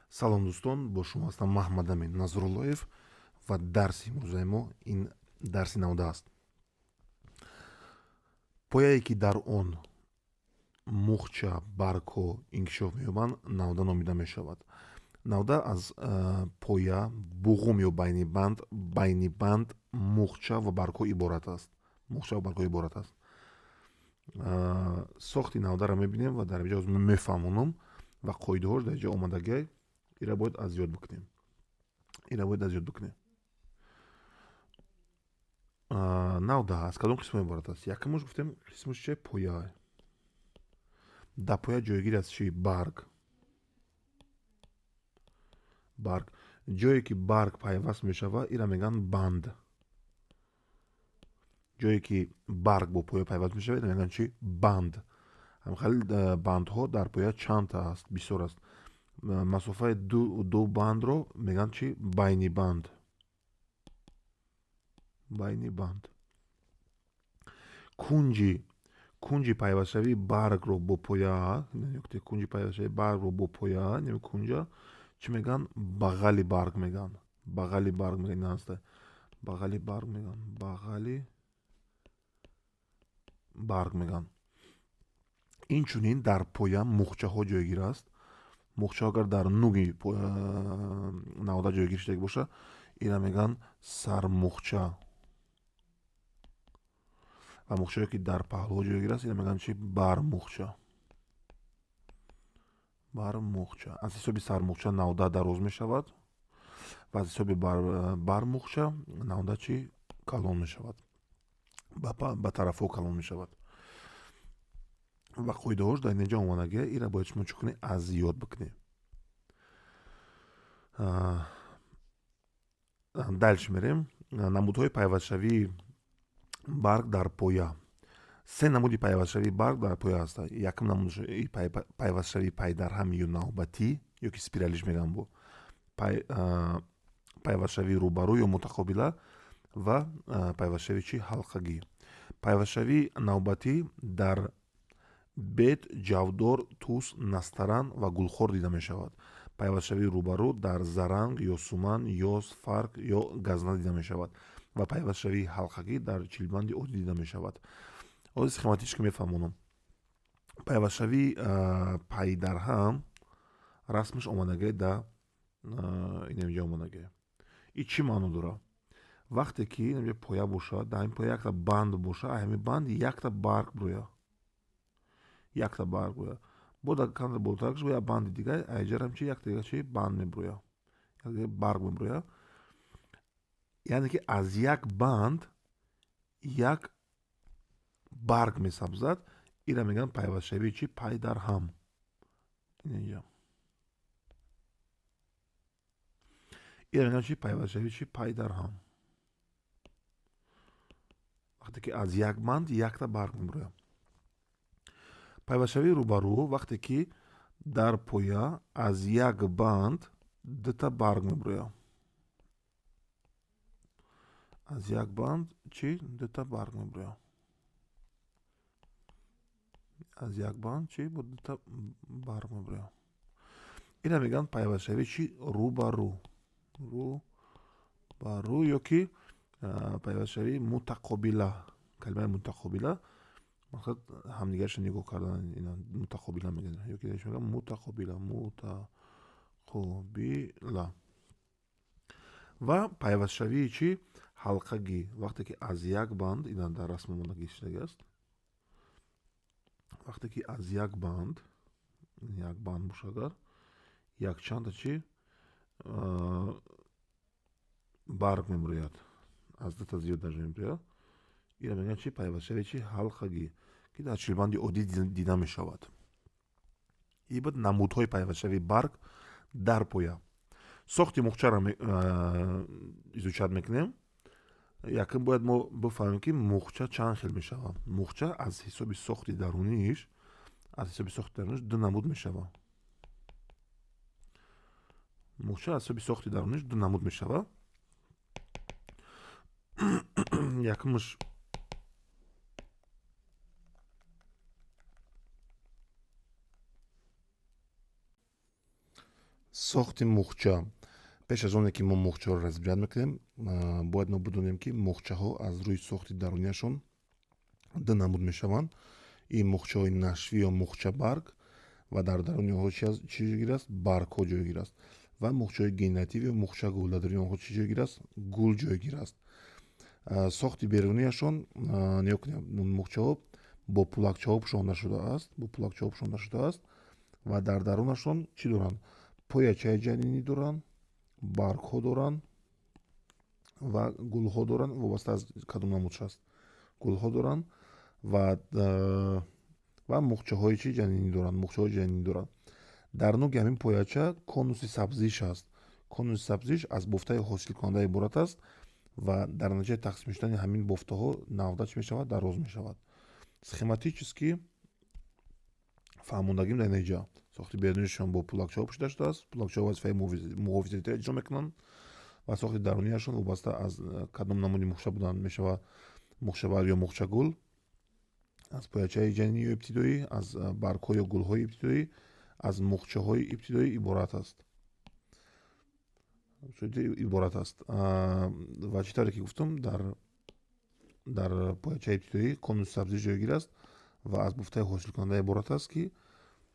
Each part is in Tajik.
Салом, дӯстон, бо шумо ҳастам Маҳмадамин Назруллоев ва дарси имрӯзаи мо ин дарси навда аст. Пояе, ки дар он мухча, баргҳо инкишоф меёбанд, навда номида мешавад. Навда аз поя, буғум ё байнибанд, байнибанд, мухча ва баргҳо иборат аст. Мухча ва баргҳо иборат аст. Сохти навдаро мебинем ва дар инҷо мефаҳмонам ва қоидаҳош дар инҷо омадагиай. Ира бояд аз ёд бикунем. Ира бояд аз ёд бикунем. Навда аз кадом қисмҳо иборат аст? Якумаш гуфтем, қисмаш че? Поя. Дар поя ҷойгир аст чи? Барг. Барг. Ҷое ки барг пайваст мешавад, ира мегӯянд банд. Ҷое ки барг бо поя пайваст мешавад, ира мегӯянд чи? Банд. Ҳамхел бандҳо дар поя чандта аст? Бисёр аст. Масофаи ду бандро мегӯянд чи? Байнибанд. Байнибанд. Кунҷи пайвастшавии баргро бо поя, кунҷи пайвастшавии баргро бо поя, кунҷа чӣ мегӯянд? Бағали барг мегӯянд. Бағали барг мегӯянд, ин аст. Бағали барг мегӯянд. Бағали барг мегӯянд. Инчунин дар поя мухчаҳо ҷойгир аст. Мухчаҳо агар дар нуги навда ҷойгир шудагӣ бошад, ина мегӯянд сармухча. Ва мухчаҳое ки дар паҳлӯҳо ҷойгир аст, ина мегӯянд чи? Бармухча. Бармухча. Аз ҳисоби сармухча навда дароз мешавад ва аз ҳисоби бармухча навда чи? Калон мешавад. Ба тарафҳо калон мешавад. Ва қоидаҳош дар инҷо омадагия, ира бояд шумо чӣ кунед? Аз ёд бикунед. Дальше мерем. Намудҳои пайвастшавии барг дар поя. Се намуди пайвастшавии барг дар поя ҳаст. Якум намуди пайвастшавии пайдарҳам ё навбатӣ, ё ки спиралиш мегӯянд, бо пайвастшавии рӯбарӯ ё мутақобила ва пайвастшавии чи? Ҳалқагӣ. Пайвастшавии навбатӣ дар бед, ҷавдор, тус, настаран ва гулхор дида мешавад. Пайвастшавии рӯбарӯ дар заранг, ёсуман, ёс, фарк ё газна дида мешавад ва пайвастшавии ҳалқагӣ дар чилбанди оддӣ дида мешавад. Ҳозир схематически мефаҳмонам. Пайвастшавии пайдарҳам расмаш омадагиа да инамҷо омадагиа. И чӣ маъно дорад? Вақте ки инамҷо поя бошад, дар ҳамин поя якта банд бошад, ҳамин банд якта барг бирӯяд. Якта барг бирӯяд. Бо дар кандр болотаракш як банди дигар, айҷарам чи? Якта дигар чи? Банд мебурӯяд. Як барг мебурӯяд. Яъне ки аз як банд як барг месабзад, ира мегӯянд пайвастшавии чи? Пайдарҳам. Инҷа. Ира мегӯянд чи? Пайвастшавии чи? Пайдарҳам. Вақте ки аз як банд якта барг мебурӯяд. Пайвастшавии рӯбарӯ вақте ки дар поя аз як банд дута барг мебурӯяд. Аз як банд чи? Дута барг мебурӯяд. Аз як банд чи? Бо дута барг мебурӯяд. Ина мегӯянд пайвастшавии чи? Рӯбарӯ. Рӯбарӯ ё ки пайвастшавии мутақобила. Калимаи мутақобила мақсад ҳамдигарашро нигоҳ кардан, ина мутақобила мегӯянд. Ё ки мегӯянд мутақобила, мутақобила. Ва пайвастшавии чи? Ҳалқагӣ. Вақте ки аз як банд, ина дар расм омадагӣ шудагӣ аст. Вақте ки аз як банд, як банд бошад агар, якчандта чи? Барг мебурӯяд. Аз дута зиёд даже мебурӯяд. Ира мегӯянд чи? Пайвастшавии чи? Ҳалқагӣ, ки дар чилбанди оддӣ дида мешавад. Ин буд намудҳои пайвастшавии барг дар поя. Сохти мухчаро изучать мекунем. Якум бояд мо бифаҳмем, ки мухча чанд хел мешавад. Мухча аз ҳисоби сохти даруниш, аз ҳисоби сохти даруниш ду намуд мешавад. Мухча аз ҳисоби сохти даруниш ду намуд мешавад. Якумаш Сохти мухча. Пеш аз оне ки мо мухчаро разбирать мекунем, бояд мо бидонем, ки мухчаҳо аз рӯи сохти дарунияшон ду намуд мешаванд: ин мухчаҳои нашвӣ ё мухчабарг, ва дар даруни онҳо чӣ ҷойгир аст? Баргҳо ҷойгир аст. Ва мухчаҳои генератив ё мухчагул, дар даруни онҳо чӣ ҷойгир аст? Гул ҷойгир аст. Сохти берунияшон нигоҳ кунем: мухчаҳо бо пулакчаҳо пӯшонда шудааст, бо пулакчаҳо пӯшонда шудааст ва дар дарунашон чӣ доранд? Поячаи ҷанинӣ доранд, баргҳо доранд ва гулҳо доранд, вобаста аз кадом намудш аст, гулҳо доранд ва мухчаҳои чи ҷанинӣ доранд, мухчаҳои ҷанинӣ доранд. Дар нуги ҳамин пояча конуси сабзиш аст. Конуси сабзиш аз бофтаи ҳосилкунанда иборат аст ва дар натиҷаи тақсим шудани ҳамин бофтаҳо навда чӣ мешавад? Дароз мешавад. Схематически фаҳмондагим дар инҷа: сохти берунишон бо пулакчаҳо пӯшида шудааст, пулакчаҳо вазифаи муҳофизатиро иҷро мекунанд ва сохти дарунияшон вобаста аз кадом намуди мухча будан мешавад: мухчабарг ё мухчагул, аз поячаи ҷанинӣ ё ибтидоӣ, аз баргҳо ё гулҳои ибтидоӣ, аз мухчаҳои ибтидоӣ иборат аст. Ва чӣ тавре ки гуфтам, дар поячаи ибтидоӣ конуси сабзиш ҷойгир аст ва аз бофтаи ҳосилкунанда иборат аст, ки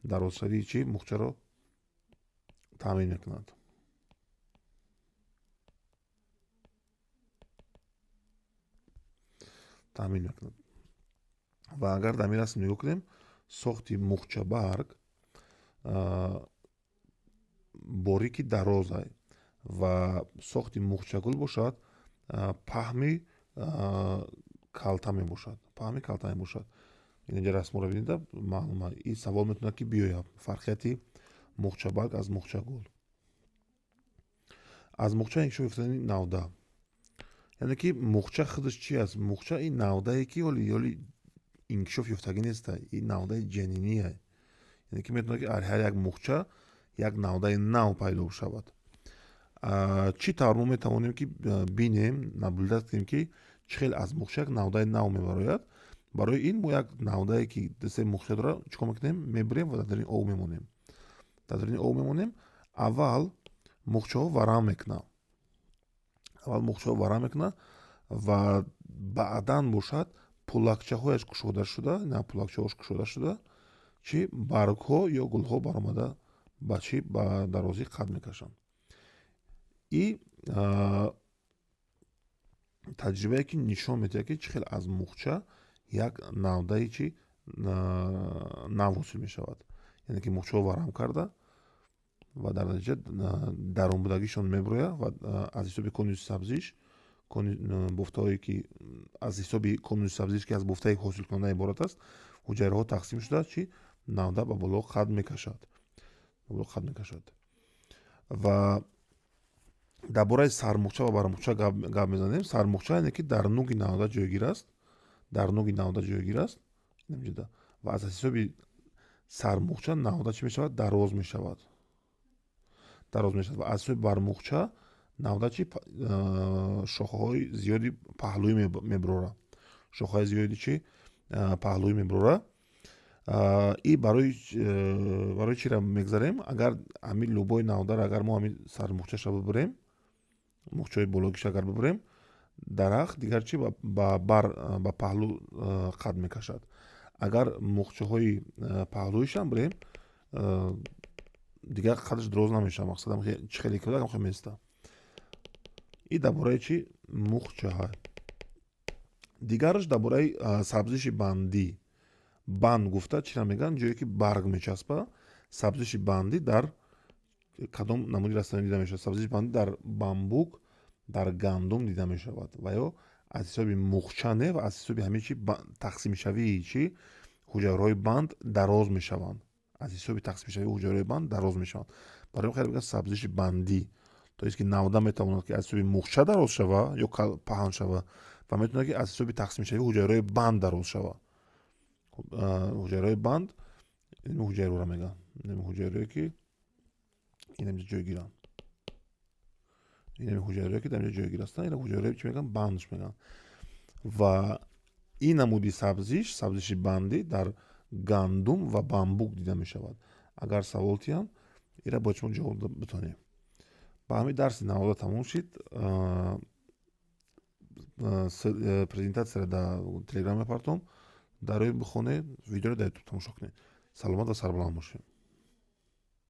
дарозшавии чи мухчаро таъмин мекунад, таъмин мекунад. Ва агар дар ин расм нигоҳ кунем, сохти мухчабарг борики дароза ва сохти мухчагул бошад, паҳми калта мебошад, паҳми калта мебошад. Инҷа расморо бинеда, маълума. Ин савол метавонад ки биёяд: фарқияти мухчабарг аз мухчагул. Аз мухча инкишоф ёфтани навда, яъне ки мухча худаш чи аст? Мухча ин навдае ки ҳоли инкишоф ёфтагӣ неста, ин навдаи ҷаниние, яъне ки метавонад ки ҳар як мухча як навдаи нав пайдо шавад. Чӣ тавр мо метавонем ки бинем, наблюдать кунем, ки чӣ хел аз мухча як навдаи нав мебарояд? Барои ин мо як навдае ки ду-се мухча дорад, чӣ кор мекунем? Мебирем ва дар даруни об мемонем, дар даруни об мемонем. Аввал мухчаҳо варам мекунад, аввал мухчаҳо варам мекунад ва баъдан бошад, пулакчаҳояш кушода шуда, на пулакчаҳош кушода шуда, чӣ баргҳо ё гулҳо баромада, ба чӣ ба дарозӣ қад мекашанд. И таҷрибае ки нишон медиҳад, ки чӣ хел аз мухча як навдаи чӣ нав ҳосил мешавад, яъне ки мухчаҳо варам карда ва дар натиҷа дарунбудагишон мебирояд ва аз ҳисоби конуси сабзиш, бофтаҳое ки аз ҳисоби конуси сабзиш, ки аз бофтаи ҳосилкунанда иборат аст, ҳуҷайраҳо тақсим шуда, чӣ навда ба боло қад мекашад, ба боло қад мекашад. Ва дар бораи сармухча ва бармухча гап мезанем. Сармухча, яъне ки дар нуги навда ҷойгир аст, дар нуги навда ҷойгир аст ва аз ҳисоби сармухча навда чӣ мешавад? Дароз мешавад, дароз мешавад. Ва аз ҳисоби бармухча навда чӣ шохаҳои зиёди паҳлӯӣ мебирора, шохаҳои зиёди чӣ паҳлӯӣ мебирора. И барои чиро мегзарем? Агар ҳамин любой навдаро, агар мо ҳамин сармухчаша бибирем, мухчаҳои бологиша агар бибирем, дарахт дигар чӣ ба бар, ба паҳлӯ қад мекашад. Агар мухчаҳои паҳлӯишам бирем, дигар қадаш дароз намешавад. Мақсадам, чӣ хеле ки буда, места. И дар бораи чӣ мухчаҳа. Дигараш дар бораи сабзиши бандӣ. Банд гуфта чиро мегӯянд? Ҷое ки барг мечаспа. Сабзиши бандӣ дар кадом намуди растанӣ дида мешавад? Сабзиши бандӣ дар бамбук, дар гандум дида мешавад ва ё аз ҳисоби мухча не, ва аз ҳисоби ҳамин чи тақсимшавии чи ҳуҷайраҳои банд дароз мешаванд, аз ҳисоби тақсимшавии ҳуҷайраҳои банд дароз мешаванд. Барои ин хеле мегӯянд сабзиши бандӣ, то есть ки навда метавонад ки аз ҳисоби мухча дароз шава ё паҳн шава ва метавонад ки аз ҳисоби тақсимшавии ҳуҷайраҳои банд дароз шава. Ҳуҷайраҳои банд инми ҳуҷайраро мегӯянд, инми ҳуҷайрое ки инамҷа ҷойгиранд, инами ҳуҷайрое ки дар инҷа ҷойгир ҳастанд, ина ҳуҷайраҳои чӣ мегӯянд? Бандш мегӯянд. Ва ин намуди сабзиш, сабзиши бандӣ, дар гандум ва бамбук дида мешавад. Агар савол тиҳанд, Ира бояд шумо ҷавоб битонем. Ба ҳамин дарси навода тамом шид. Презентатсияро дар Телеграм мепартом, дар рӯи бихонед, видеоро дар Ютуб тамошо кунед. Саломат ва сарбаланд бошед.